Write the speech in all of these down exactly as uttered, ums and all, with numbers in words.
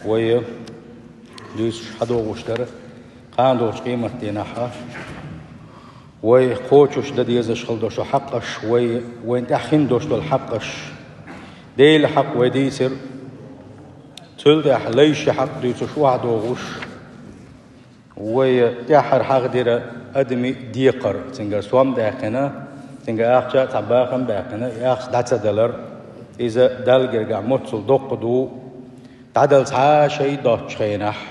Вай дуьйцуш хьадогӀуш дара, кхана долчу къематдийнахь вай кхочуш дан дезаш хила долу хьакъаш, вай, вайна тӀехь хин долуш долу хьакъаш. Делан хьакъ вай дийцира, цул тӀаьхьа лайши хьакъ дуьйцуш охьадогӀуш, вай тӀаьххьара хьагӀ дира адамийн декхар, цуьнгара сом даьккхина, цуьнгара ахча а цхьа бахам баьккхина, и ахча дӀа ца далар, иза Далла гергахь моццул доккха ду, дӀадала цхьа а шай доцучу хенахь,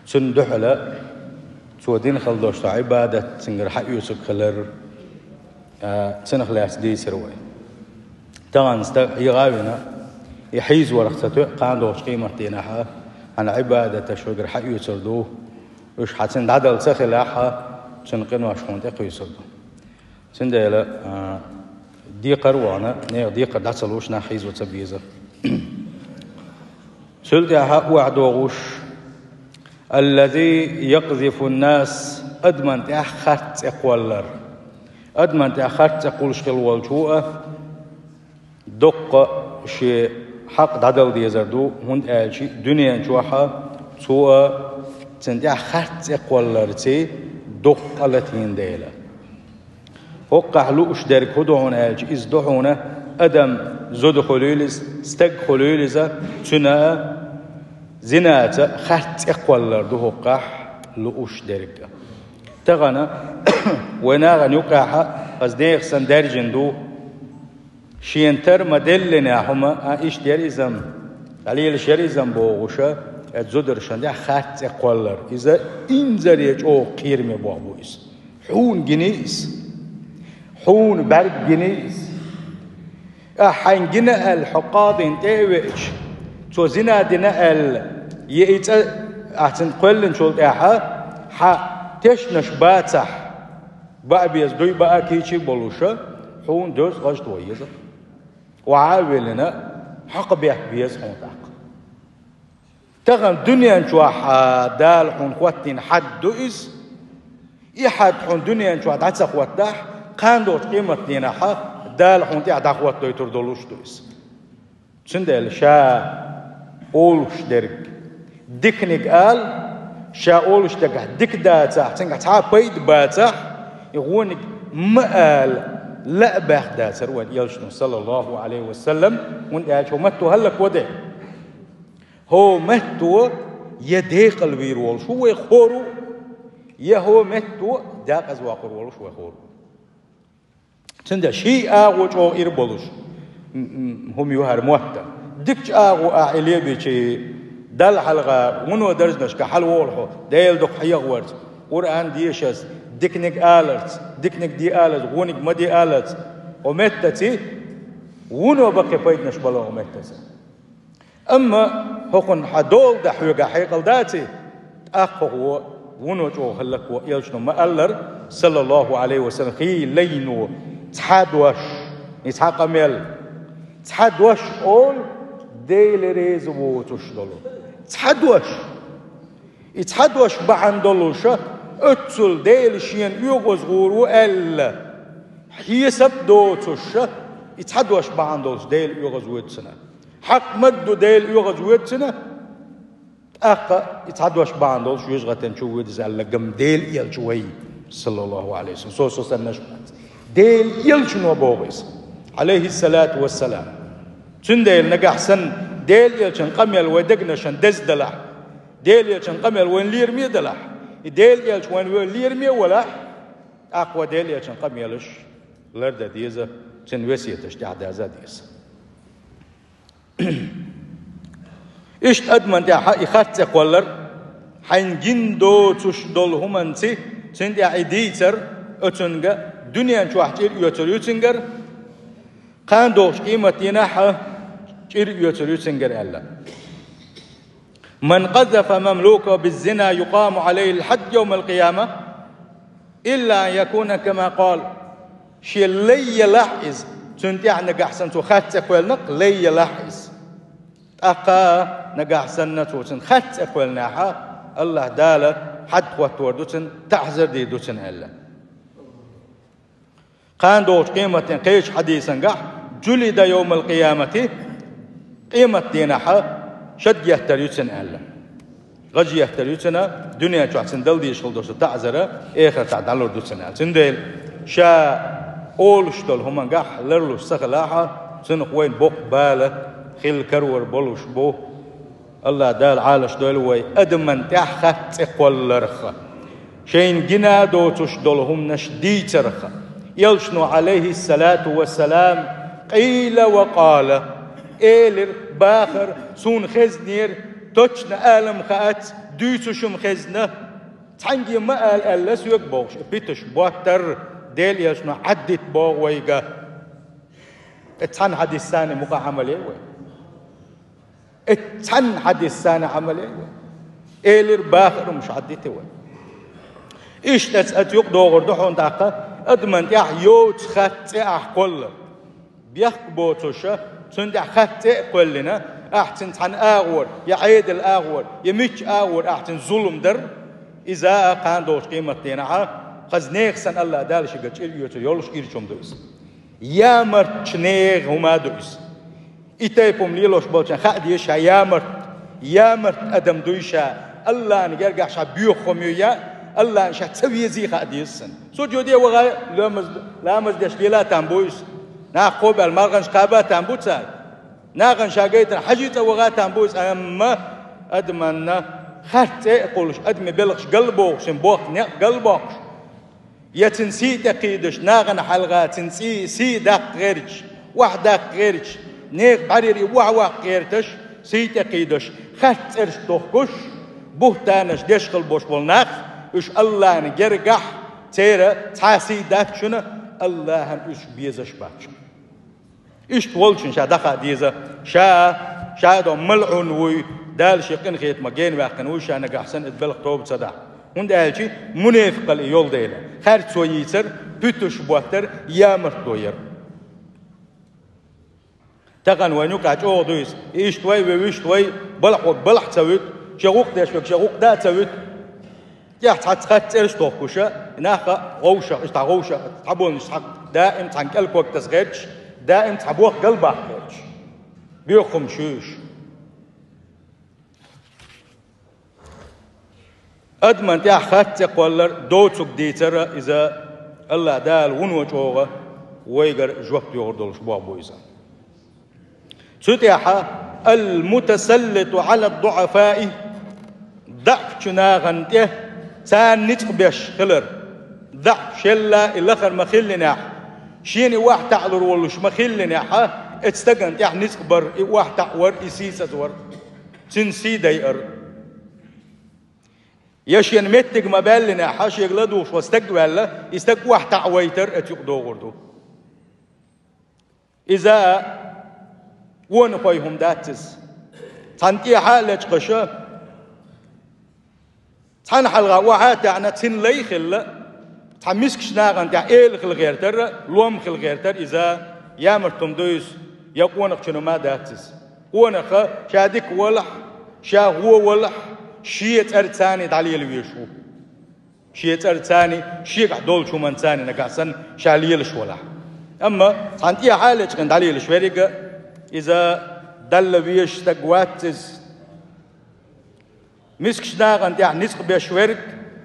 цунна дуьхьала цо дина хила долуш долу Ӏибадат цуьнгара хьаоьцург хилар, а, цунах лаьцна дийцира вай. Тахана стаг хьегӀа а вина, и хьийзорах ца тоьа, кхана долчу къематдийнахь хьан Ӏибадаташ вайгара хьаоьцур ду, уьш хьан цунна дӀадала ца хилахь, цуьнан къинош хьуна тӀекхуьйсур ду. Цундела, а, декхар а вахана, нехан декхар дӀа ца луш, нах хьийзо ца беза. Цул тӀаьхьа охьадогӀуш: «Аллази якъзифун-нас», адаман тӀехь харц цӀе кхоллар. Адаман тӀехь харц цӀе кхуллуш хила волчо а доккха шен хьакъ дӀадала дезар ду, хӀунда аьлча дуьнен чохь а цо а цунна тӀехь харц цӀе кхолларца доккха къа латийна дела. ХӀокхахь лууш дерг хӀун ду хьуна аьлча, иза ду хьуна адам зуда хуьлийла иза, стаг хуьлийла иза, цуьнан а зинаца харц цӀе кхоллар ду хӀокхахь лууш дерг. Тахана вай нахана юкъахь а хаза нехан санна даьржина ду, шена тар ма-деллинехь хӀума, а, иштта яра иза-м, дӀалелаш яра иза-м бохуша, оцу зударшна тӀехь харц цӀе кхоллар. Иза инзаре чӀогӀа кхераме бохь бу иза. Хьуна гиний иза? Хьуна бӀаьрг гиний иза? Ахь хьайна гина аьлла, хьо къадина тӀе а веача, цо зина дина аьлла, е и цӀа ахь цунна кхоьллинчул тӀаьхьа, хьан тешнаш бацахь, баа беза дуй баа кийча а болуша, хьуна доьза гӀажто еза. Охьа а веллина, хьакха бетта беза хьуна тӀаккха. Тахана дуьнен чохь а Дала хьуна хӀоттийна хьад ду иза. И хьад хьуна дуьнен чохь дӀа ца хӀоттахь, кхана долчу къематдийнахь а Дала хьуна тӀехь дӀахӀоттадойтур долуш ду иза. Цундела ша олуш дерг диканиг ала, ша олуш дерг дика дацахь, цуьнгахь цхьа а пайда бацахь, и гӀониг ма ала, лаа баьхна дацара вайн элчано, саллаллаху Ӏалайхи ва саллам, хӀунда аьлча хӀокху матто хӀаллакво де. ХӀокху матто я декъала вийр волуш ву вай хӀора, я хӀокху матто декъаза воккхур волуш вай хӀора. Цундела ший агӀо чӀогӀа ира болуш, м, м, хӀума ю хӀара мотт. Дикачу агӀо ахь и лебичи, Далла хьалха, вуно даржанашка хьалаволу хьо, Делан дукха хьехаварца, Къуръан дешарца, диканиг аларца, диканиг де аларца, гӀониг ма де аларца, хьо меттаций, вуно баккхий пайданаш бала хьо меттаца. Амма хӀокхунна хьан дола дан хьоьгахь хьекъал даций, тӀаккха хӀокхо вуно чӀогӀа хӀаллакво, элчано ма-аллара, саллаллаху Ӏалайхи ва саллам, хи лайно цхьа дош, и цхьа къамел, цхьа дош олу Дела реза воцуш долу. Цхьа дош! И цхьа дош бахьана долуша, оццул Дела шена оьгӀаз гӀур ву аьлла, хьесап доцуша, и цхьа дош бахьана долуш Дела оьгӀаз воьду цунна. Хьакъ ма-дду Дела оьгӀаз воьду цунна, тӀаккха и цхьа дош бахьана долуш вежа гӀатен чу воьду иза аьлла, гам Дела элча вай, саллаллаху Ӏалайхи ва саллам, со, со саннаш бац. Дела элчано боху иза, Ӏалайхиссалату вассалам. Цундела нагахь санна Дела элчан къамел вай дегнашан деза далахь, Дела элчан къамел вайн лераме а далахь, и Дела элча вайн вай лераме а валахь, тӀаккха вай Дела элчан къамелаш лардан деза, цуьнан весеташ тӀаьхьадаза деза. Иштта адаман тӀехьа и харц цӀе кхоллар, хьайна гин доцуш долу хӀуманций, цуьнан тӀехь и дийцар, оцунга дуьнен чохь чӀир оьцур ю цуьнгара, кхана догӀучу къематдийнахь а чӀир оьцур ю цуьнгара аьлла. «Ман къазафа мамлукаху биззина юкъаму Ӏалайхил хьадд йовмал къияма, илла ан якуна кама къал». Шен лай елахь иза, цуьнан тӀехь нагахь санна цо харц цӀе кхоьллинарг лай елахь иза. ТӀаккха нагахь санна цо цуьнан харц цӀе кхоьллинехь а, АллахӀ Дала хьадд хӀоттор ду цуьнан, таӀзар дийр ду цуьнан аьлла. Кхана догӀучу къематдийнахь кхечу хьадисангахь: «Джулида йовмал къиямати», къематдийнахь а Шад еттар ю цун аьлла. ГӀаж еттар ю цун, дуьнен чохь цун дала дезаш хила долуш таӀзар эхартахь дӀалур ду цун аьлла. Цундела ша олуш долу хӀуманах ларлуш ца хилахь, цунах вайна боккха бала хила карор болуш бу. АллахӀ Дала Ӏалаш дойла вай адаман тӀехь хатта цӀе кхолларх, шайна гина доцуш долу хӀуманаш дийцарх. Элчано, Ӏалайхиссалату вассалам, къийла ва къала, элира, бахара, суна хезнера, точно ала-м хаац, дуьйцуш-м хезна, цхьаьнгге ма ала аьлла соьга бохуш, и питанаш боттар Делан Элчано Ӏаддита боху вайга. И цхьана хьадисана мукъа Ӏамал яй вай? И цхьана хьадисана Ӏамал яй вай? Элира, бахара-м, Ӏаддита вай. Иштта аса юкъа догӀур ду хьуна тӀаккха, адаман тӀехь йоцу хатта цӀе ахь кхолла. Бехк боцуша, цунна тӀехь хатта цӀе а кхоьллина, ахь цуьнан цхьана агӀор, я Ӏедал агӀор, я мичча агӀор ахь цуьнан зулам дар, иза а кхана долчу къематдийнахь, хаза нехан санна АллахӀ Дала шига чӀир оьцур йолуш ирча хӀума ду иза. Ямартчу нехан хӀума ду иза. И тайпа хӀума лелош болчарна хаа деза ша ямарт, ямарт адам дуй ша, АллахӀна гергахь ша боьха хӀума ю я, АллахӀна ша ца везий хаа деза санна. Сужуде ваха ламаз, ламаз деш лела там бу иза. Нах кхобаьлла марханаш кхаба там бу цара. Нахана ша гайтина хьажий цӀа ваха там бу иза, амма адаманна хатта цӀе а кхуллуш, адаман белхаш галбохуш, шен боху некъ галбоккхуш, я цуьнан сий тӀе кхийдаш, нахана хьалха цуьнан цӀий, сий даккха гӀерташ, охьадаккха гӀерташ, нехан бӀаьрера и охьаваккха гӀерташ, сий тӀе кхийдаш, хатта цӀераш тохкуш, буьхтанаш деш хила бош болу нах, уьш АллахӀна гергахь, церан цхьа а сий дац шуна, АллахӀна уьш безаш бац шуна. Иштта волчун ша дӀахаа деза, ша, ша до малъун вуй, Дала шен къинхетамах гена ваьккхина вуй ша нагахь санна иза белхан тоба ца дахь. ХӀунда аьлча мунепикъал и йолу дела, харцо йийцар, пуьтуш боттар, ямартло яр. Тахана вайн юкъахь чӀогӀа ду иза. И иштта вай, вай вуьшта вай, балхьо балхьа ца вуьту, шен гӀукъ деш верг шен гӀукъ да а ца вуьту. ТӀехь цхьацца хатта цӀераш тохкуша, нах а гӀовшах, иштта гӀовшах, цхьаболнаш цхьа даим цхьаьна кӀел ког таса гӀерташ, даим цхьа боху галбаккха гӀерташ. Боьха хӀума шуьйш. Адаман тӀехь хатта цӀе кхоллар доцург дийцара иза, АллахӀ Дала вуно чӀогӀа вайгара жоп йогӀур долуш боху бу иза. Цу тӀехьа: «Ал-мутасаллиту Ӏала ад-дуӀафаи», даӀпачу нахана тӀе царна ницкъ беш хилар. ДаӀпаш елла и лахара ма хиллинехь, шена и охьатаӀалур волуш ма хиллинехь, эцу стагана тӀехь ницкъ бар, и охьатаӀавар, и сийсазвар, цуьнан сий дайар. Я шена меттиг ма баьллинехь, шега ладугӀуш ван стаг ваьлла, и стаг охьатаӀавайтар эцу юкъа догӀур ду. Иза къонахой хӀума дац иза. Цхьана тӀехьа а лечкъаша, цхьана хьалха охьа а таьӀна, цуьнан лай а хилла, цхьа мискачу нахана тӀехь эла хила гӀертара, лом хила гӀертара иза, ямарт хӀума ду иза, я къонахчун хӀума дац иза. Къонаха ша дика валахь, ша вон валахь, шен цӀарца дӀалела везаш ву. Шен цӀарца, шегахь долчу хӀуманца нагахь санна ша лелаш валахь. Амма цхьана тӀехьа а лечкъина дӀалелаш верг а, иза Далла везаш стаг вац иза. Мискачу нахана тӀехь ницкъ беш верг,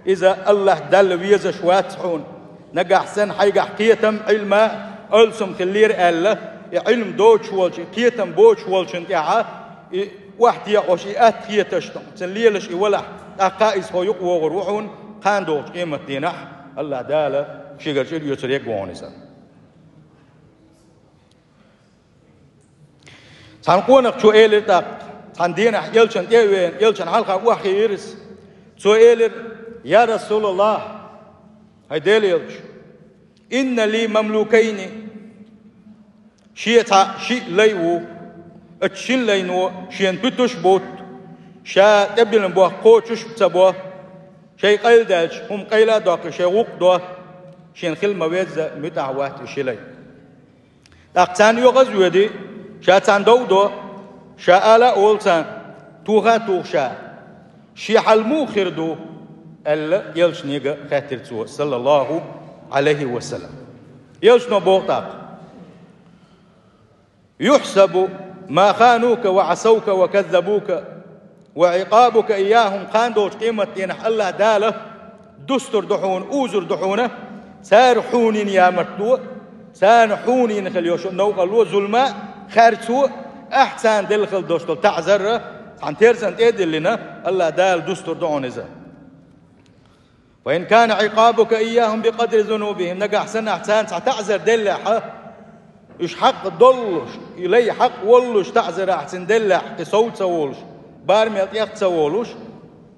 иза АллахӀ Далла везаш вац хьуна. Нагахь санна хьайгахь кхетам, Ӏилма, алсам хиллера аьлла, и Ӏилма доцуш волчу, и кхетам боцуш волчун тӀехьа, и охьатаӀош, и атта хеташ, цуьнан лелаш и валахь, тӀаккха иза хьо юкъа вогӀур ву хьуна, кхана долчу къематдийнахь АллахӀ Дала шегара чӀир оьцур ерг ву хьуна иза. Цхьана къонахчо элира тӀаккха, цхьана дийнахь элчан тӀе а веана, элчан хьалха охьахиира иза. Цо элира: «Я Расулаллах, хӀай Делан элча, инна ли мамлукайни, шен цхьа шиъ лай ву, оцу шина лайно шена пуьтуш а бутт, ша тӀебиллина боху кхочуш а ца бо, шайн къайладаьлча, хӀума къайла а доккхий, шайн гӀукъ а до, шена хила ма-везза, муьтӀахь вац и ши лай. ТӀаккха царна оьгӀаз а воьдий, ша царна дов а до, ша ала а олу царна, тоха а туху ша. Шен хьал муха хир ду?» — аьлла, элчанега хаьттира цо, саллаллаху Ӏалайхи ва саллам. Элчано боху тӀаккха: «Юхьсабу ما خانوك وعصوك وكذبوك وعقابك إياهم, кхана долчу къематдийнахь АллахӀ Дала дустур ду хьуна, узур ду хьуна, цара хьуна йина ямартло, царна хьуна йина хила йолу новкъарло, зулма, харцо, ахь царна делла хила долуш долу таӀзар, цхьана терзан тӀе а диллина, АллахӀ Дала дустур ду хьуна иза. وإن كان عقابك إياهم بقدر ذنوبهم, нагахь санна ахь царна цхьа таӀзар деллехь, уьш хьакъ доллуш, и лай хьакъ воллуш таӀзар ахь цуьнан деллехь, кхин сов ца волуш, барамел тӀех ца волуш,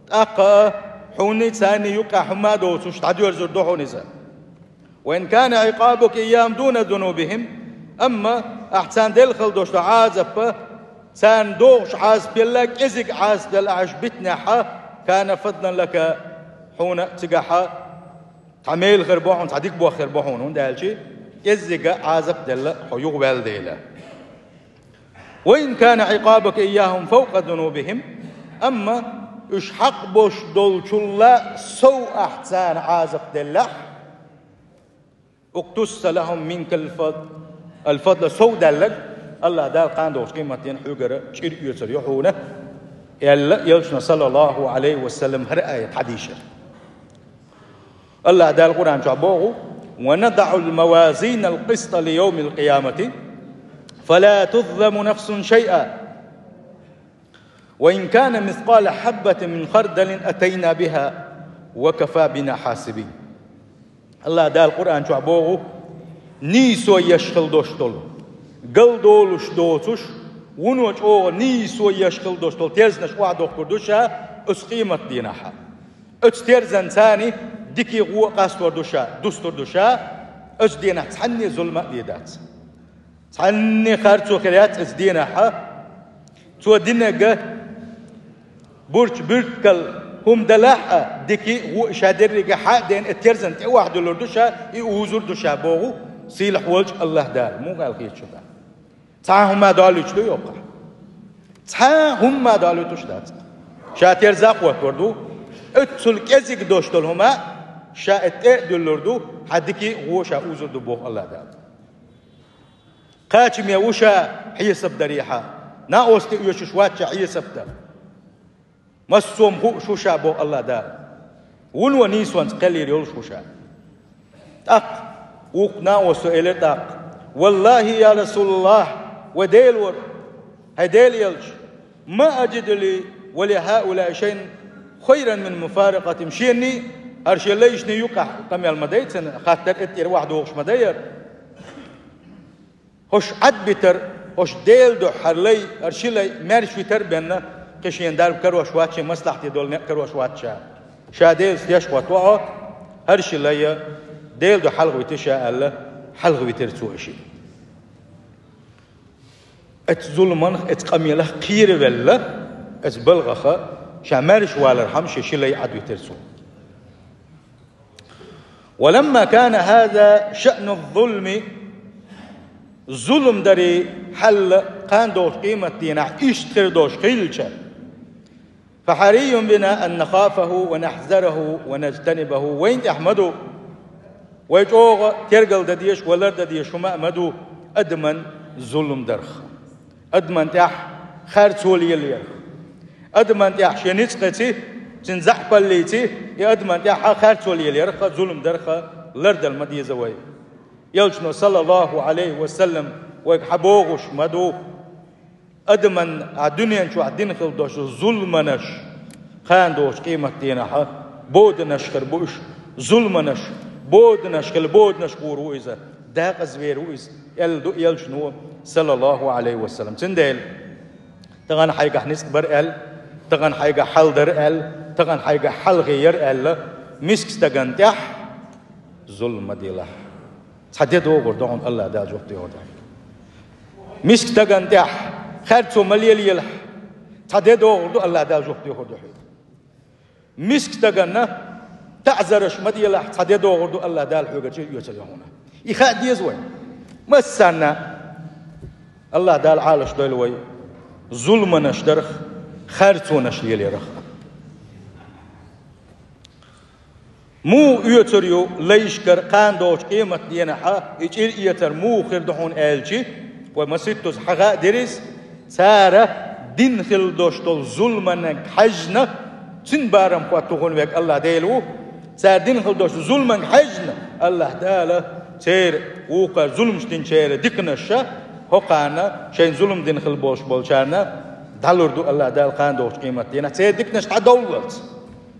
тӀаккха а хьуна царна юккъехь хӀумма а доцуш дӀадоьрзур ду хьуна иза. وإن كان عقابك إياهم دون ذنوبهم, амма ахь царна делла хила долуш долу Ӏазап, царна догӀуш Ӏазап елла, кӀезиг Ӏазап елла ахь уьш битинехь, كان فضلا لك, хьуна цигахь цхьа мела хир бу хьуна, цхьа дика бохь хир бу хьуна, хӀунда аьлча кӀеззига Ӏазап делла хьо юхаваьлла дела. وإن كان عقابك إياهم فوق ذنوبهم, амма уьш хьакъ болуш долчул а сов ахь царна Ӏазап деллехь, اقتص لهم منك الفضل, الفضل, сов даьлларг АллахӀ Дала кхана долчу къематдийнахь хьоьгара чӀир оьцур ю хьуна, аьлла, элчано, саллаллаху Ӏалайхи ва саллам, хӀара аят хьадийшира. АллахӀ Дала Къуръан чохь боху: ونضع الموازين القسط ليوم القيامة فلا تظلم نفس شيئا وإن كان مثقال حبة من خردل أتينا بها وكفى بنا حاسبين. АллахӀ Дала Къуръан чохь боху: нийсо еш хила долуш долу, галдолуш доцуш, вуно чӀогӀа нийсо еш хила долуш долу терзанаш охьадохкур ду ша оцу къематдийнахь. Оцу терзан царна дикий гӀо а къастор ду ша, дустур ду ша, оцу дийнахь цхьанне зулма а де дац. Цхьанне харцо хир яц оцу дийнахь. Цо динарг бурч буьртигал хӀума далахь а, дикий а, гӀо а ша дерриге хьа а дена, и терзан тӀе охьадуьллур ду ша, и узур ду ша боху сийлахь волчу АллахӀ Дала. Муха аьлла хета шуна? Цхьа а хӀума долуьйтуш ду йоккха? Цхьа а хӀума долуьйтуш дац. Ша терза а кхоттор ду, оццул кӀезиг долуш долу хӀума ша и тӀе а дуьллур ду, хьан дикий а, гӀо а ша узур ду боху АллахӀ Дала. Кхачаме ву ша хьесап дарехьа, накъостий оьшуш вац ша хьесап дан. Массо а хууш ву ша боху АллахӀ Дала. Вуно нийсонца кхел йийр йолуш ву ша. ТӀаккха вукху накъосто элира тӀаккха: والله يا رسول الله, вай Делора, хьайн Делан элча, ما أجد لي ولهؤلاء شيئا خيرا من مفارقتهم. Шенний, хӀара шен лайшний юкъахь къамел ма дай цунна, хаттар а тӀера охьадогӀуш ма дай хӀара. ХӀорш Ӏадбитар, хӀорш Делан дуьхьа хӀара лай, хӀара ши лай маьрша витар а бенна, кхин шена дарба карош вац, шен маслахьте долу некъ карош вац ша. Ша Делаца теш хӀоттаво хьо, хӀара ши лай Делан дуьхьа хьалха витира ша аьлла, хьалха витира цо и шиъ. Оцу зуламах, оцу къамелах кхеравелла, оцу балхах ша маьрша валархьама шен ши лай Ӏадвитира цо. ولما كان هذا شأن الظلم, зулам даран хьал кхана долчу къематдийнахь иштта хир долуш хилча, فحري بنا أن نخافه ونحذره ونجتنبه. Вайна тӀехь ма ду, вай чӀогӀа тергал дан дезаш, вай лардан дезаш хӀума а ма ду адаман зулам дарх, адаман тӀехь харцо лелорх. Адаман тӀехь шен ницкъ эций, цуьнан заьӀапаллиций, и адаман тӀехь харцо лелорх, зулам дарх лардала ма деза вай. Элчано, саллаллаху Ӏалайхи ва саллам, вайга хьан бохуш ма ду, адаман а дуьнен чохь дина хила долуш зулманаш кхана долчу къематдийнахь боданаш хир бу уьш, зулманаш, боданаш хила, боданаш гӀур ву иза, декъаза вер ву иза, аьлла ду элчано, саллаллаху Ӏалайхи ва саллам. Цундела тахана хьайгахь ницкъ бара аьлла, тахана хьайгахь хьал дара аьлла, тахана хьайгахь хьалхе яра аьлла, миска стагана тӀехь зулам ма делахь. Цхьа де догӀур ду хьуна, АллахӀ Дала жоп дехур ду хьоьга. Миска стагана тӀехь харцо ма лелаелахь. Цхьа де догӀур ду, АллахӀ Дала жоп дехур ду хьоьга. Миска стагана таӀзарш ма делахь, цхьа де догӀур ду, АллахӀ Дала хьоьгара чӀир оьцур ю хьуна. И хаа деза вайна. Массарна АллахӀ Дала Ӏалашдойла вай зулманаш дарх, харцонаш лелорах. Муха оьцур ю лайшкара кхана долчу къематденахь и чӀир оьцур муха хир ду хьуна аьлчи, вай масийттаза хьахаа дира иза, Цара дина хила долуш долу зуламанга хьаьжна, цуьнан барамхо тахана верг АллахӀ Дела ву. Цара дина хила долуш зуламанга хьаьжна, АллахӀ Дала церан вукхара зуламаш динчеран диканаш а, хӀокхарна шайна зулам дина хила болуш болчарна дӀалур ду АллахӀ Дала кхана догӀучу къематдийнахь, церан диканаш дӀадовллалц.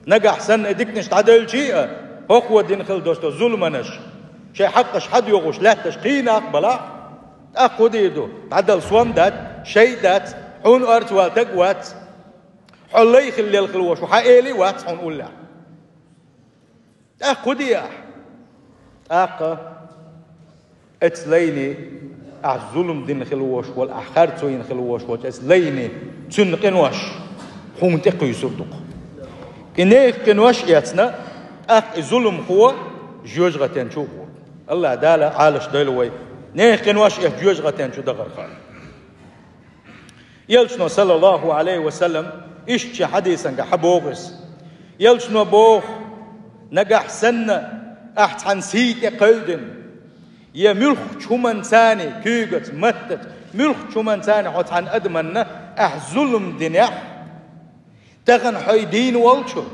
Нагахь санна и диканаш дӀадевлчий а, хӀокхо дина хила долуш долу зуламанаш, шайн хьакъаш хьадоьгӀуш лаьтташ кхий нах балахь, тӀаккха хӀун дийр ду? ДӀадала сом дац, шай дац, хьуна орца вала таг вац, хьо лай хила лелхила вош ву, хьан эли вац хьуна уллехь. ТӀаккха хӀун де ахь? ТӀаккха оцу лайне, ахь зулам дина хила вош волу, ахь харцо йина хила вош волчу оцу лайне, цуьнан къинош хьуна тӀе кхуьйсур ду-кх. И нехан къинош эцна, тӀаккха и зуламхо жоьжахатен чу а гӀур. АллахӀ Дала Ӏалаш дойла вай нехан къинош эцна жоьжахатен чу дахарх. Элчано, саллаллаху Ӏалайхи ва саллам, иштта шен хьадисангахь боху иза. Элчано боху: «Нагахь санна ахь цхьана сий тӀе кхевдина, я муьлххачу хӀуманца, куьйгаца, маттаца, муьлххачу хӀуманца хьо цхьана адаманна ахь зулам динехь, тахана хьо дийна волчу,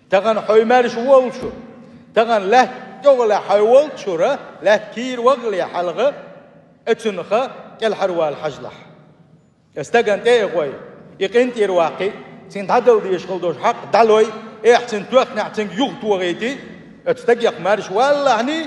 тахана хьо маьрша волчу, тахана лаьтта тӀехула хьо волчуьра, лаьтта кийра вахале хьалха, оцунах кӀелхьарвала хьажалахь». Стагана тӀе а гӀой, и къинтӀера ваккхий, цуьнан дӀадала дезаш хила долу хьакъ дӀалой, эхь цуьнан тоьхнехь цуьнга юха тохийтий, оцу стагех маьрша валалахьний,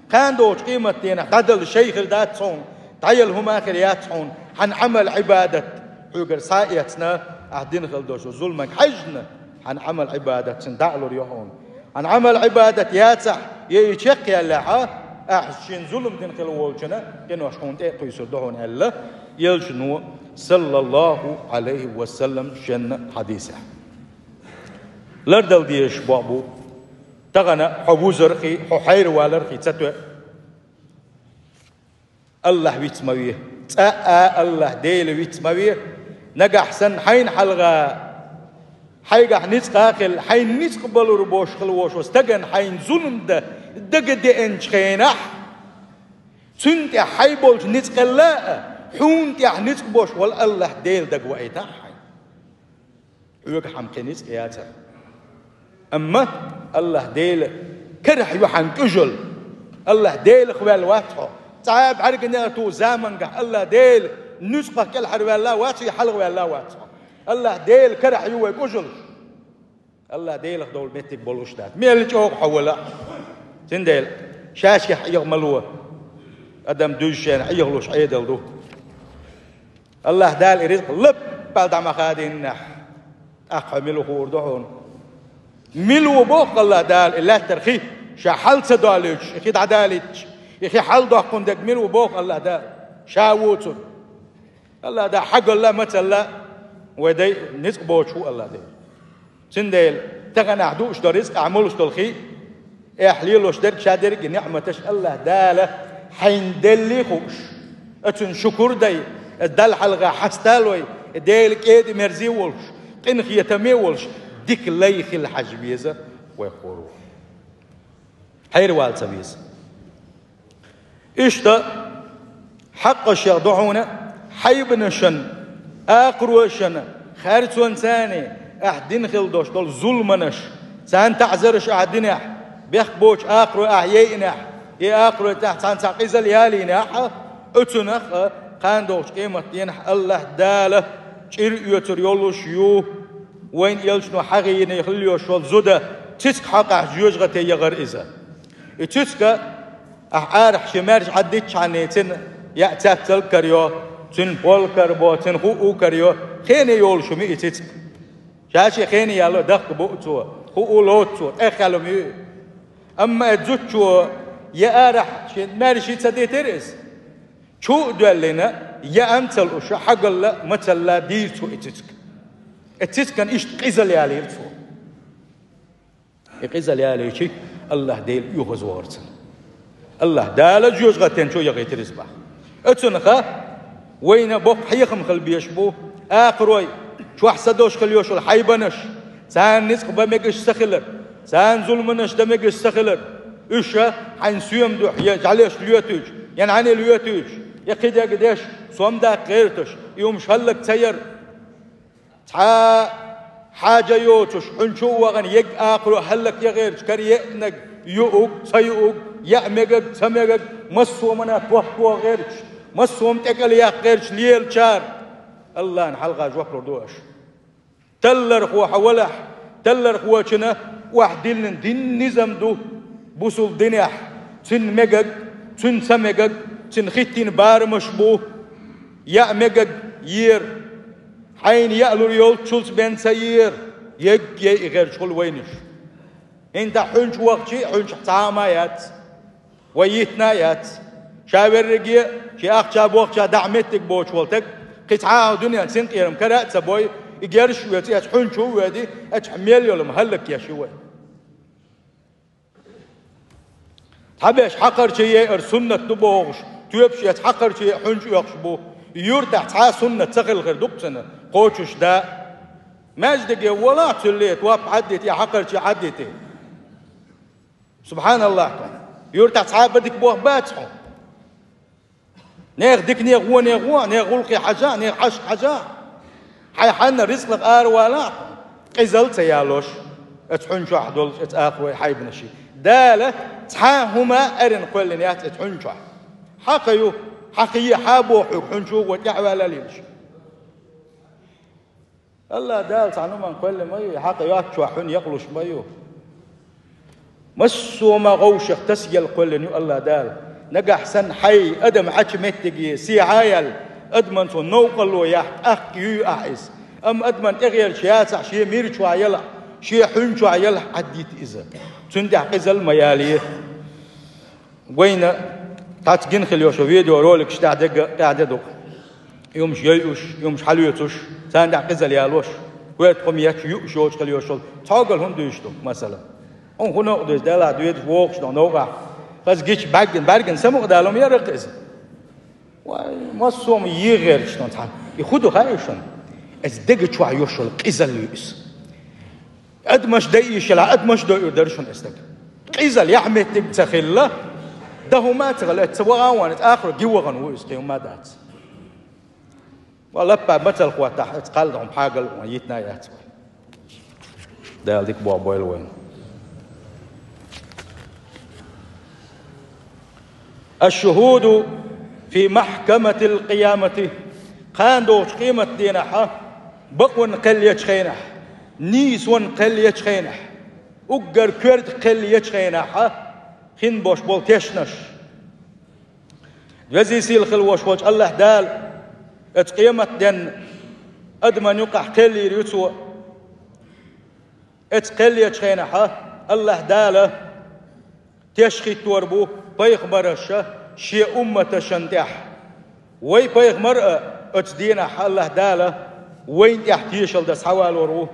кхана догӀучу къематдийнахь дӀадала шай хир дац хьуна, дӀаяла хӀума хир яц хьуна, хьан Ӏамал-Ӏибадат хьоьгара схьа а эцна, ахь дина хила долуш зуламанга хьаьжна, хьан Ӏамал-Ӏибадат цуьнан дӀа а лур ю хьуна. Хьан Ӏамал-Ӏибадат яцахь, я и чекхъяьллехь а, ахь шена зулам дина хила волчун къинош хьуна тӀе а кхуьйсур ду хьуна аьлла, Элчано, саллаллаху Ӏалайхи ва саллам, шен хьадисехь. Лардала дезаш боху бу, тахана хьо вузархий, хьо хьайравалархий ца тоьа. АллахӀ виц ма ве. ЦӀа а АллахӀ Дела виц ма ве. Нагахь санна хьайна хьалха, хьайгахь ницкъ а хилла, хьайна ницкъ балур бош хила вош ву стагана хьайна зулам дан дага деанчу хенахь, цуьнан тӀехь хьай болчу ницкъалла а, хьуна тӀехь ницкъ бош волу АллахӀ Дела дага ваийтахь хьайна. Хьоьгахь-м кхин ницкъ яцара. Амма АллахӀ Дела карахь ю хьан кӀужал. АллахӀ Делах ваьлла вац хьо. Цхьа а бӀаьрган а ту замангахь АллахӀ Дела нуьцкъах кӀелхьарваьлла вац, я хьалхаваьлла вац хьо. АллахӀ Дела карахь ю вай кӀужалш. АллахӀ Делах довла меттиг болуш дац. Мел чӀогӀа хьо вала а. Цундела шаьшкахь Ӏеха ма ло. Адам дуьзчу шена Ӏехалуш Ӏедал ду. АллахӀ Дала и ризкъ лаппал дӀа ма хадийнехь, тӀаккха хьо мила ву хуур ду хьуна. Мила ву боху АллахӀ Дала и лаьттара хи, ша хьал ца долуьйтуш, и хи дӀадалийтуш, и хи хьал доккхун дерг мила ву боху АллахӀ Дала, ша ву цунна. АллахӀ Дала хьагалла а, мацалла а вай дай ницкъ боцуш ву АллахӀ Дела. Цундела тахана ахь дууш долу ризкъ, ахь молуш долу хи, ахь лелош дерг, ша дерг а ниӀматаш АллахӀ Дала хьайна деллий хууш, оцунна шукур дай, Далла хьалха хьасталой, Делан кӀеда-мерза волуш, къинхетаме волуш, дика лай хила хьажа веза вай кхоро. Хьайравала ца веза. Иштта хьакъашех ду хьуна хьайбанашна, акхарошна, харцонца, ахь дина хила долуш долу зуламанаш, царна таӀзараш ахь динехь, бехк боцу акхаро ахь яйинехь, и акхаро тӀехь цхьаьна цхьа къизал ялийнехь, оцунах а кхана догӀучу къематдийнахь АллахӀ Дала чӀир оьцур йолуш ю. Вайн элчано хьахийна хила йолуш волу зуда цицка хьокъехь жоьжахате яхара иза. И цицка ахь арахь шен маьрша Ӏаддитчхьаний цуьнан яа цецдала карайо, цуьнан пол карабо, цуьнан хуу карайо, хене йолуш хӀума и цицка. Ша шен хене яло, дахка бу а цо, хуу лоцу цо, тӀеххьаьлла ма ю и. Амма и зудчо я арахь шен маьрша ца дитира иза. Чу а доьллина, яа ца лууш, хьагалла а, мацалла а дийра цо и цицка. И цицкана иштта къизал ялийра цо. И къизал ялийча, АллахӀ Дела оьгӀазвахара цунна. АллахӀ Дала жоьжахатен чу яхийтира иза боху. Оцунах а вайна боккха хьехам хила безаш бу, акхарой, чохь са долуш хила йолуш йолу хьайбанаш, царна ницкъ бан мегаш ца хилар, царна зуламанаш дан мегаш ца хилар, уьш а хьайн соьма дуьхьа я жӀаьлеш лоьтуьйтуш, я нӀаьне лоьтуьйтуш, Я кхидерг деш, сом даккха гӀерташ, и хӀумаш хӀаллак ца яр. Цхьа хьаьжа йоцуш, хьуьнчу а вахана, егга акхаро хӀаллак ян гӀерташ, кара еанарг, юург, ца юург, яа мегаг, ца мегаг, массо а хӀуманна тохкаха гӀерташ, массо а хӀума тӀекӀел яккха гӀерташ лелачара АллахӀна хьалха жоп лур ду аша. Таллархо хьо валахь, таллархочунна охьадиллина дин низам ду бусулба динехь, цуьнан мегаг, цуьнан ца мегаг, цуьнан хӀиттийна барамаш бу, яа мегаг ера, хьайна яа лур йолччулц бен ца ера, егга яйа гӀерташ хуьлу вайнаш. ХӀинца хьуьнчу вахча а, хьуьнчахь цхьа а хӀума яц. Вай йитина а яц. Ша верриге а, шен ахча-бохча дӀа меттиг боцуш волу стаг, кхин цхьа а дуьненан синкъерам кара а ца бой, и герзаш а оьцу, эцу хьуьнчу а воьду, эцу мел йолу хӀума хӀаллак еш ю вай. Цхьаберш хьакхарчий яйар суннат ду бохуш, тоьпаш эцу хьакхарчий яйа хьуьнчу оьхуш бу. Юьртахь цхьа а суннат ца хилла хир ду-кх цуьнан, кхочушдан. Маьждиге валахь, цуьлле топ Ӏаддите, хьакхарчий Ӏаддите. СубхьаналлахӀ, хьуна. Юьртахь цхьа а бадика бохам бац хьуна. Нехан дикане гӀо, нехан гӀо, нехан гӀуллакхе хьажа, нехан хьашт хьажа. Хьайн хьанна рицкъах ара валахь, къизалла ца ялош, эцу хьуьнчохь долуш, эцу акхарой хьайбанаш. Дала цхьа а хӀума а эрна кхоьллина яц эцу хьуьнчохь. Хьан кхин ю, хьан кхин е, хьан боху хьуьнчу а гӀо тӀаьхьаваьлла лелаш. АллахӀ Дала цхьа хӀуманна кхоьллина ма ю, и хьакха йоцчохь хьуьнан якъалуш ма ю. Массо а хӀуман гӀовшах тасаелла кхоьллина ю АллахӀ Дала. Нагахь санна хьайн адам Ӏачу меттиге сехьа а яьлла, адаман цо новкъарло яхь, тӀаккха юй ахь иза. Амма адаман тӀегӀерташ яцахь, шен мир чохь ялахь, шен хьуьн чохь ялахь, Ӏаддийта иза. Цуьнан тӀехь къизалла ма ялае. Вайна цхьацца гина хила йолу видеороликаш тӀехь дерг а тӀехь де ду-кх. И хӀумаш йойуш, и хӀумаш хьалоьцуш, царна тӀехь къизалла ялош, коьрта хӀума етташ, юуш йоцуш хила йолуш йолу. Цхьогал хӀунда дуьйцуш ду, масала? Хьуна хӀун новкъа ду иза, Делахь доьдуш вогӀуш ду новкъахь. Хаза гича бӀаьргана, бӀаьргана самукъадалар ма яра-кх иза. Вай, массо а хӀума йийгӀерча ду цхьаьна. И хӀун ду хаьий шуна? Иза дега чохь йолуш йолу къизалла ю иза. Адамаш дайа йиш елахь, адамаш дойур дара шуна иза стаг. Къизалла яхь меттиг ца хилла, дан хӀума а ца хилла, ца вахана ван, иза ахара ги вахана ву иза, кхин хӀума а дац. Ва лаппа мацалла хӀоттахь, иза кхалла хӀума хьагал а ван, йитина а яц вай. Дала дика боху бойла вайна. Аш-шухуду фи махькаматил къиямати, кхана догӀучу къематденахьа, бакъонна кхел ечу хенахь, нийсонна кхел ечу хенахь, уггар коьрта кхел ечу хенахьа, хин бош болу тешнаш. Везий сийлахь хила вош волчу АллахӀ Дала, оцу къематденна адаман юкъахь кхел йийр ю Цо. Эцу кхел ечу хенахьа АллахӀ Дала теш хӀиттор бу пайхамарша шен умматашна тӀехь. Вай пайхамар а оцу денахь АллахӀ Дала вайна тӀехь тешалла дан схьавалор ву.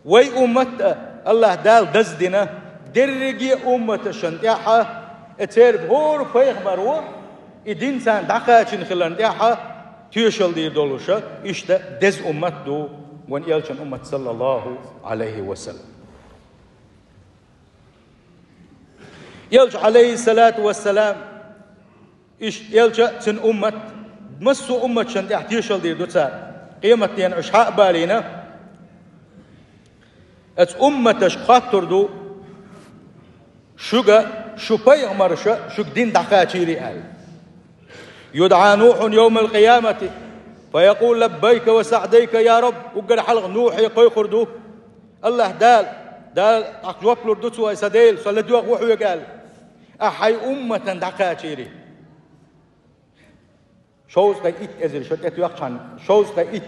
Вай уммат а АллахӀ Дала даздина дерриге а умматашна тӀехьа, э, церан хӀора пайхамаро и дин царна дӀакхачийна хиларна тӀехьа тешалла дийр долуша, иштта деза уммат ду вайн элчан уммат, саллаллаху Ӏалайхи ва саллам. Элча, Ӏалайхиссалату вассалам, иштта элча а, цуьнан уммат, массо а умматашна тӀехь тешалла дийр ду цара. Къематденна уьш хьа а балийна, оцу умматашка хоттур ду, шуьга, шу пайхамарша шуьга дин дӀакхачийрий аьлла. يدعى نوح يوم القيامة فيقول: لبيك وسعديك يا رب. Уггар хьалха Нухе кхойкхур ду АллахӀ Дала. Дала, ахь жоп лур ду цо: «Ай сан Дела, со ладоьгӀу хьоьга», – аьлла. Ахь хьайн умматана дӀакхачийрий? Шовзткъе итт эзар шо тӀетоьхчхьана, шовзткъе итт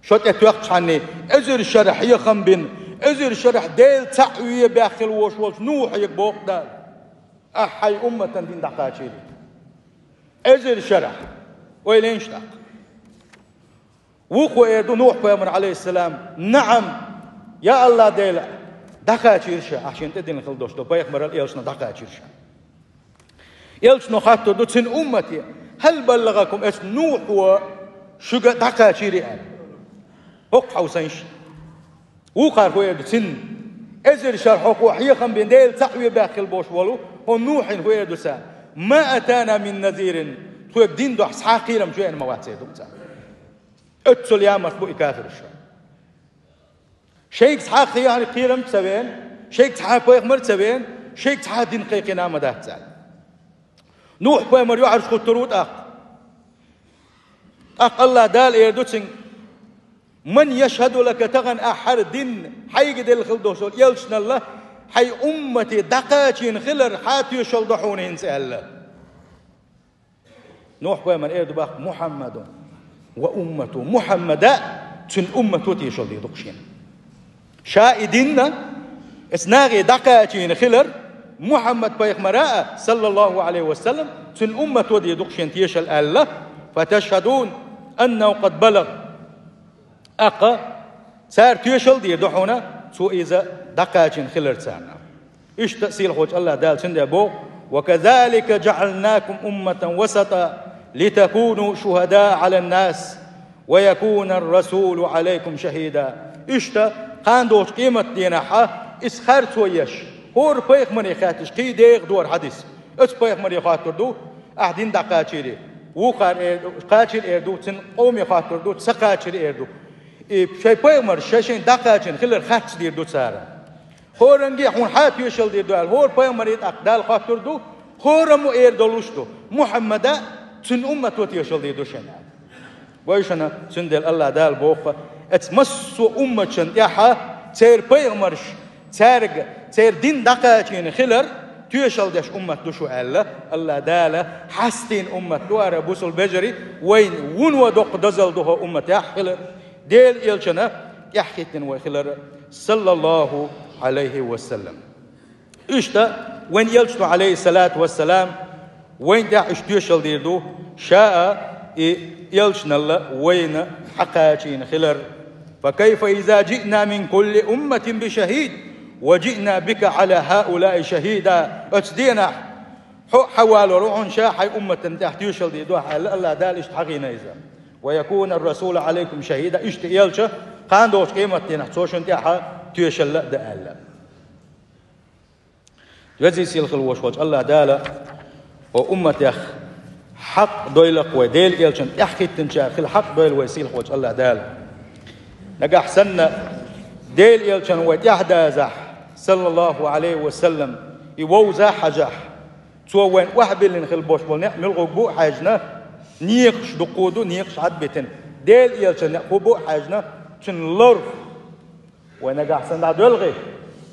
шо тӀетоьхчхьана, эзар шарахь хьехам бина, эзар шарахь Дела цхьаъ вен баьхкина волуш волчу Нухе боху Дала: «Ахь хьайн умматана дин дӀакхачийрий?» Эзар шарахь. Ойла йинаш тӀаккха. Вукхо эр ду Нухь-пайхамар, Ӏалайхиссалам: «НаӀам, я АллахӀ Дела, дӀакхачийра ша», ахь шена тӀедиллина хила долуш долу пайхамарал элчанал дӀакхачийра ша. Элчано хоттур ду цуьнан уммате: «هل بلغكم, эцу Нухьо шуьга дӀакхачийрий?» – аьлла. ХӀокху хьовсийша. Вукхара хӀун эр ду цунна? Эзар шарахь хьо хьехам бина, Дела цхьаъ вен баьхкина хила болуш волу хьо Нухьина хӀун эр ду цара? «ما أتانا من نذير», тхоьга дин духьа цхьа а кхерам чу веана ма вац, аьлла ду цара. Оццул ямарт бу и кафираш. Шайга цхьа а кхе-, кхерам ца веана, шайга цхьа а пайхамар ца веана, шайга цхьа а дин кхайкхина а ма дац цара. Нухь-пайхамар юьхьӀаьржа хӀуттур ву тӀаккха. ТӀаккха АллахӀ Дала эр ду цунга: «من يشهد لك», тахана ахь хӀара дин хьайга делла хила долуш долу элчанал хьайн уммате дӀакхачийна хилар хьан тоьшалла ду хьуна хӀинца аьлла. Нухь-пайхамар эр ду баккха: «محمد وأمته», Мухьаммада а, цуьнан уммато а тоьшалла дийр ду-кх шена. Ша и дин а, оцу нахе дӀакхачийна хилар Мухьаммад-пайхамара а, саллаллахӀу Ӏалайхи ва саллам, цуьнан уммато а дийр ду-кх шена тоьшалла аьлла: «فتشهدون أنه قد بلغ». ТӀаккха цара тоьшалла дийр ду хьуна, цо иза дӀакхачийна хилар царна. Иштта сийлахьчу АллахӀ Дала цундела боху: «وكذلك جعلناكم أمة وسطا لتكونوا شهداء على الناس ويكون الرسول عليكم شهيدا». Иштта кхана долчу къематдийнахь иза харцо еш, хӀора пайхамаре хаьттича, кхин дегӀан дора хьадис. Оцу пайхамаре хоттур ду: «Ахь дин дӀакхачийрий?» Вукхара эр ду, кхачийра эр ду, цуьнан къоме хоттур ду: «Ца кхачийра», эр ду. И шайн пайхамарш шайн-шайн дӀакхачийна хилар харц дийр ду цара. ХӀоранге а хьуна хьан тоьшалла дийр ду аьлла, хӀора пайхамаре тӀаккха Дала хоттур ду, хӀораммо эр долуш ду: «Мухьаммада а, цуьнан уммато а тоьшалла дийр ду шена», аьлла. Вай шуна, цундела АллахӀ Дала боху: «Оцу массо а умматашна тӀехь церан пайхамарш, цаьрга церан дин дӀакхачийна хилар тоьшалла деш уммат ду шу», аьлла. АллахӀ Дала хьастийна уммат ду хӀара, бусалба вежарий, вайна вуно доккха дозалла ду хӀокху умматехь хилар. Делан элчанна тӀаьхьахӀиттина вай хилар, саллаллахӀу Ӏалайхи ва саллам. Иштта вайн элчано, Ӏалайхиссалату вассалам, вайн тӀехь иштта тоьшалла дийр ду, ша а, и элчанал а вайна хьакхачийна хилар. «فكيف إذا جئنا من كل أمة بشهيد وجئنا بك على هؤلاء شهيدا». Оцу денахь хьо а хьавалор ву хьуна, ша хьайн умматана тӀехь тоьшалла дийр ду ахь аьлла, АллахӀ Дала иштта хьахийна иза. «ويكون الرسول عليكم شهيدا», иштта элча кхана долчу къематдийнахь цо шуна тӀехь тоьшалла а дан аьлла. Везий сийлахь волуш волчу АллахӀ Дала хӀокху умматех хьакъ дойла-кх вай, Делан элчанна тӀаьхьахӀиттинчарах хила хьакъ дойла вай сийлахь волчу АллахӀ Дала. Нагахь санна Делан элчанна вай тӀаьхьадазахь, саллаллахӀу Ӏалайхи ва саллам, и вовза а хьажахь, цо вайна охьабиллина хила болуш болу некъ муьлхарг бу а хьаьжна, некъаш дукха ду, некъаш Ӏад а битина. Делан элчанна некъ хӀун бу а хьаьжна, цуьнан лар Вай нагахь санна дӀадоьлхий,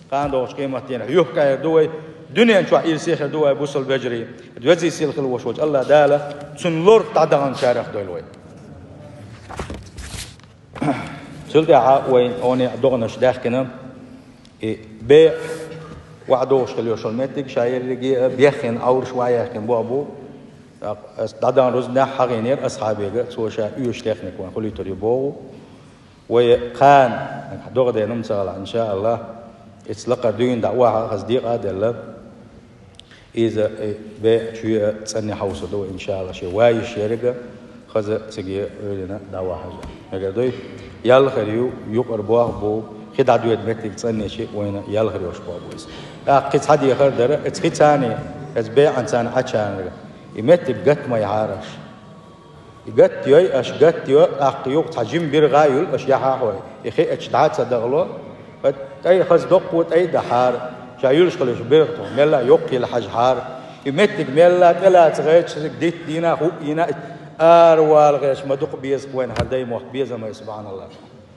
кхана догӀучу къематдийнахь юхкӀаьр ду вай, дуьнен чохь ирсе хир ду вай, бусалба вежарий. Везий сийлахь волуш волчу АллахӀ Дала цуьнан лар дӀадаханчарах дойла вай. Цул тӀаьхьа вайн оне догӀанаш даьхкина, и беа охьадогӀуш хила йолу меттиг ша ерриге а беххина, Ӏовраш охьаяьккхина боху бу. ТӀаккха ас дӀадан рузбанехь хьахийнера асхьабега, цо ша оьшу техника вайн хуьлуьйтур ю боху. Вай кхана догӀа дена ма ца гӀала, иншааллахӀ, иза лакхара дуьйна дӀа охьа хаза декъа а делла, иза, э, беа чоь а цӀанне хьовсур ду вай, иншааллахӀ, шен ван йиш ерг а хаза цига Ӏуьйранна дӀа ван хьажа. Мегар дуй, ял хир ю, юкъара боху бу, хи дӀадоьду меттиг цӀанне чу вайна ял хир йолуш боху бу иза. ТӀаккха кхин цхьа дехар дара, иза хи царний, иза беанца Ӏачарнарг, и меттиг гатта ма яхьара аша. И гатта йой, аша гатта йо, тӀаккха юкъа цхьа жима биргӀа а юьллу, аша яхьа а хьой. И хиъча дӀа а ца дахало, тӀай хаза доккхо тӀай а дахьара, ша юьллуш хилча биргӀа тхо, мелла а йоккха йила хьажахьара. И меттиг мелла а тӀелаца гӀерташ, дитта дийна, хӀуъ йина, ара вала гӀерташ ма дукха беза вайна хӀара дай мохк безам ай, субхьаналлахӀ.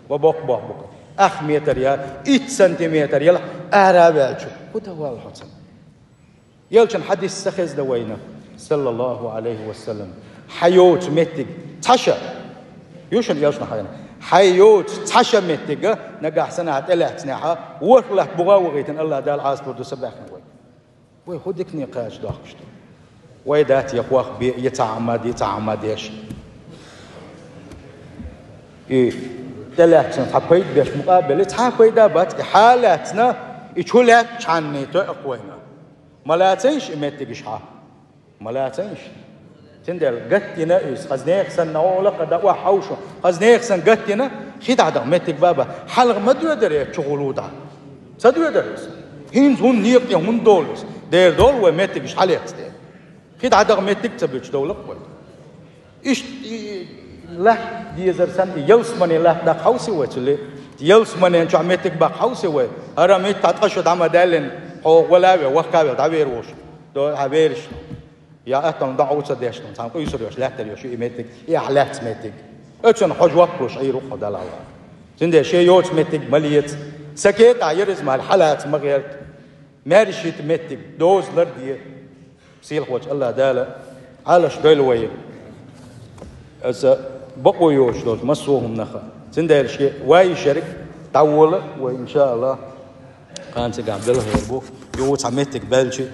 Ва боккха боху бу-кх. Ах метр я, итт сантиметр яла ара а ваьлча, хӀун дан вала хьо цунна? Элчан хьадис ца хезна вайна, саллаллахӀу Ӏалайхи ва саллам, хьан йоцу меттиг цхьа ша. Ю шуна элчан хьайна. Хьан йоцу цхьа ша меттига нагахь санна тӀелаьцнехьа, ворхӀ латта бухӀа а вахийтина, АллахӀ Дала Ӏазапур ду са баьхна вай. Вай хӀун дикане кхача дохкуш ду? Вай дац я хох бе, я цхьа Ӏамад, я цхьа Ӏамад еш. И тӀелаьцна цхьа пайда беш мукъа а белли, цхьа пайда а бац, и хьан лаьцна, и чу лаьцна чхьанний тоьа-кх вайна. Ма лацайша и меттигаш хьан. Ма лацайша. Цундела гатдина иза, хаза нехан санна, гӀо лакха дан охьа хьовшу, хаза нехан санна гатдина, хи дӀадаха меттиг баба, хьалха ма доьдара чу гӀулу дӀа. Ца доьдара иза. ХӀинца хӀунда некъа тӀе хӀунда долу иза? Дера долу вай меттигаш хьалаьцна дела. Ши дӀадагӀа меттиг ца буьтуш довла-кх вай. Иштта и латта дезар санна, и ялсаманин латта даккха хьовсий вай цу ле? Ялсаманин чохь меттиг баккха хьовсий вай? ХӀара меттиг ткъа шу дӀа ма даьллина, хьо гӀолла а ве, вахка а ве, дӀавер волуш. До хьан вераш. Я атталла дӀа а ца деш, цхьана къуьйсур йолуш, лаьттар йолуш ю и меттиг, и ахь лаьцна меттиг. Оцунна хьо жоп луш Ӏийр ву-кх хьо Далла хьалха. Цундела шен йоцу меттиг ма леца. Сан кетӀахь яра иза ма аьлла, хьалаца ма гӀерта. Маьрша йита меттиг, доза ларде. Сийлахьчу АллахӀ Дала Ӏалаш дойла вай. Аса бакъо йоцуш долчу массо а хӀуманах. Цундела шен вай шерг дӀавола вай, иншааллахӀ. Кхана цигахь белхар бу, юха цхьа меттиг баьлча,